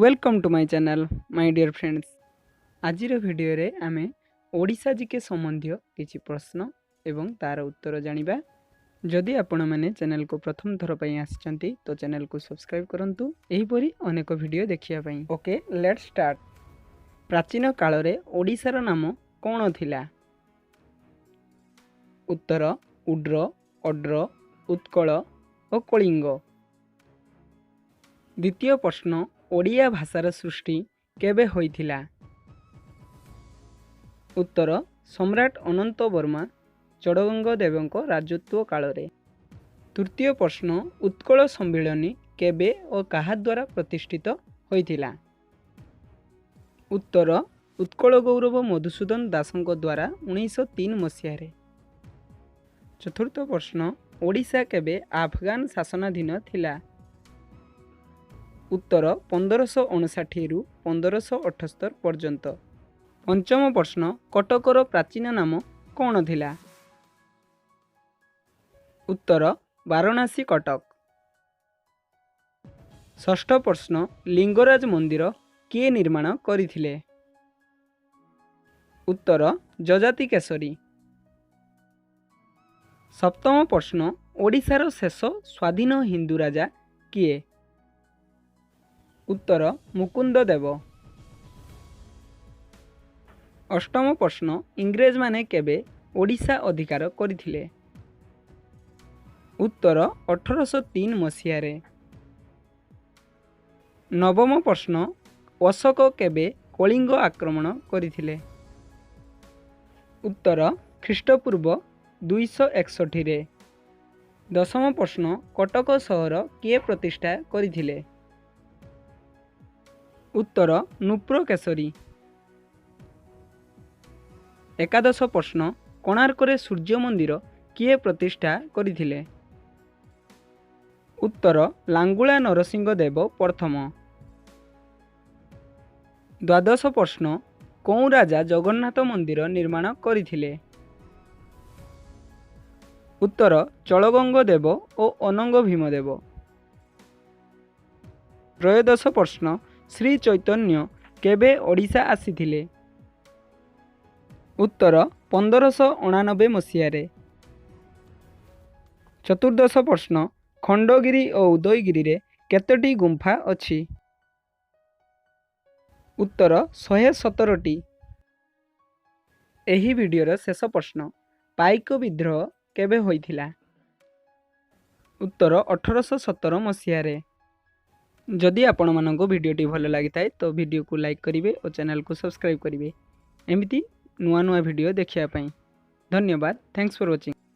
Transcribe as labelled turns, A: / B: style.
A: Welcome to my channel, my dear friends. ଆଜିର ଭିଡ଼ିଓରେ ଆମେ ଓଡ଼ିଶା ଜିକେ ସମ୍ବନ୍ଧୀୟ କିଛି ପ୍ରଶ୍ନ ଏବଂ ତା'ର ଉତ୍ତର ଜାଣିବା। ଯଦି ଆପଣମାନେ ଚ୍ୟାନେଲକୁ ପ୍ରଥମ ଥର ପାଇଁ ଆସିଛନ୍ତି, ତ ଚ୍ୟାନେଲକୁ ସବସ୍କ୍ରାଇବ୍ କରନ୍ତୁ ଏହିପରି ଅନେକ ଭିଡ଼ିଓ ଦେଖିବା ପାଇଁ। Okay, let's start. ପ୍ରାଚୀନ କାଳରେ ଓଡ଼ିଶାର ନାମ କ'ଣ ଥିଲା? ଉତ୍ତର: ଉଡ୍ର, ଅଡ୍ର, ଉତ୍କଳ ଓ କଳିଙ୍ଗ। ଦ୍ୱିତୀୟ ପ୍ରଶ୍ନ, ଓଡ଼ିଆ ଭାଷାର ସୃଷ୍ଟି କେବେ ହୋଇଥିଲା? ଉତ୍ତର: ସମ୍ରାଟ ଅନନ୍ତ ବର୍ମା ଚୋଡ଼ଗଙ୍ଗ ଦେବଙ୍କ ରାଜତ୍ୱ କାଳରେ। ତୃତୀୟ ପ୍ରଶ୍ନ, ଉତ୍କଳ ସମ୍ମିଳନୀ କେବେ ଓ କାହାଦ୍ୱାରା ପ୍ରତିଷ୍ଠିତ ହୋଇଥିଲା? ଉତ୍ତର: ଉତ୍କଳ ଗୌରବ ମଧୁସୂଦନ ଦାସଙ୍କ ଦ୍ୱାରା 1903 ମସିହାରେ। ଚତୁର୍ଥ ପ୍ରଶ୍ନ, ଓଡ଼ିଶା କେବେ ଆଫଗାନ ଶାସନାଧୀନ ଥିଲା? ଉତ୍ତର: 1559ରୁ 1578 ପର୍ଯ୍ୟନ୍ତ। ପଞ୍ଚମ ପ୍ରଶ୍ନ, କଟକର ପ୍ରାଚୀନ ନାମ କ'ଣ ଥିଲା? ଉତ୍ତର: ବାରଣାସୀ କଟକ। ଷଷ୍ଠ ପ୍ରଶ୍ନ, ଲିଙ୍ଗରାଜ ମନ୍ଦିର କିଏ ନିର୍ମାଣ କରିଥିଲେ? ଉତ୍ତର: ଯଯାତି କେଶରୀ। ସପ୍ତମ ପ୍ରଶ୍ନ, ଓଡ଼ିଶାର ଶେଷ ସ୍ୱାଧୀନ ହିନ୍ଦୁ ରାଜା କିଏ? ଉତ୍ତର: ମୁକୁନ୍ଦ ଦେବ। ଅଷ୍ଟମ ପ୍ରଶ୍ନ, ଇଂରେଜମାନେ କେବେ ଓଡ଼ିଶା ଅଧିକାର କରିଥିଲେ? ଉତ୍ତର: 1803 ମସିହାରେ। ନବମ ପ୍ରଶ୍ନ, ଅଶୋକ କେବେ କଳିଙ୍ଗ ଆକ୍ରମଣ କରିଥିଲେ? ଉତ୍ତର: ଖ୍ରୀଷ୍ଟପୂର୍ବ 261ରେ। ଦଶମ ପ୍ରଶ୍ନ, କଟକ ସହର କିଏ ପ୍ରତିଷ୍ଠା କରିଥିଲେ? ଉତ୍ତର: ନୃପକେଶରୀ। ଏକାଦଶ ପ୍ରଶ୍ନ, କୋଣାର୍କରେ ସୂର୍ଯ୍ୟ ମନ୍ଦିର କିଏ ପ୍ରତିଷ୍ଠା କରିଥିଲେ? ଉତ୍ତର: ଲାଙ୍ଗୁଳା ନରସିଂହ ଦେବ ପ୍ରଥମ। ଦ୍ୱାଦଶ ପ୍ରଶ୍ନ, କେଉଁ ରାଜା ଜଗନ୍ନାଥ ମନ୍ଦିର ନିର୍ମାଣ କରିଥିଲେ? ଉତ୍ତର: ଚୋଡ଼ଗଙ୍ଗ ଦେବ ଓ ଅନଙ୍ଗ ଭୀମଦେବ। ତ୍ରୟୋଦଶ ପ୍ରଶ୍ନ, ଶ୍ରୀ ଚୈତନ୍ୟ କେବେ ଓଡ଼ିଶା ଆସିଥିଲେ? ଉତ୍ତର: 1589 ମସିହାରେ। ଚତୁର୍ଦ୍ଦଶ ପ୍ରଶ୍ନ, ଖଣ୍ଡଗିରି ଓ ଉଦୟଗିରିରେ କେତୋଟି ଗୁମ୍ଫା ଅଛି? ଉତ୍ତର: 117ଟି। ଏହି ଭିଡ଼ିଓର ଶେଷ ପ୍ରଶ୍ନ, ପାଇକ ବିଦ୍ରୋହ କେବେ ହୋଇଥିଲା? ଉତ୍ତର: 1817 ମସିହାରେ। ଯଦି ଆପଣମାନଙ୍କୁ ଭିଡ଼ିଓଟି ଭଲ ଲାଗିଥାଏ, ତ ଭିଡ଼ିଓକୁ ଲାଇକ୍ କରିବେ ଓ ଚ୍ୟାନେଲକୁ ସବସ୍କ୍ରାଇବ୍ କରିବେ ଏମିତି ନୂଆ ନୂଆ ଭିଡ଼ିଓ ଦେଖିବା ପାଇଁ। ଧନ୍ୟବାଦ। Thanks for watching.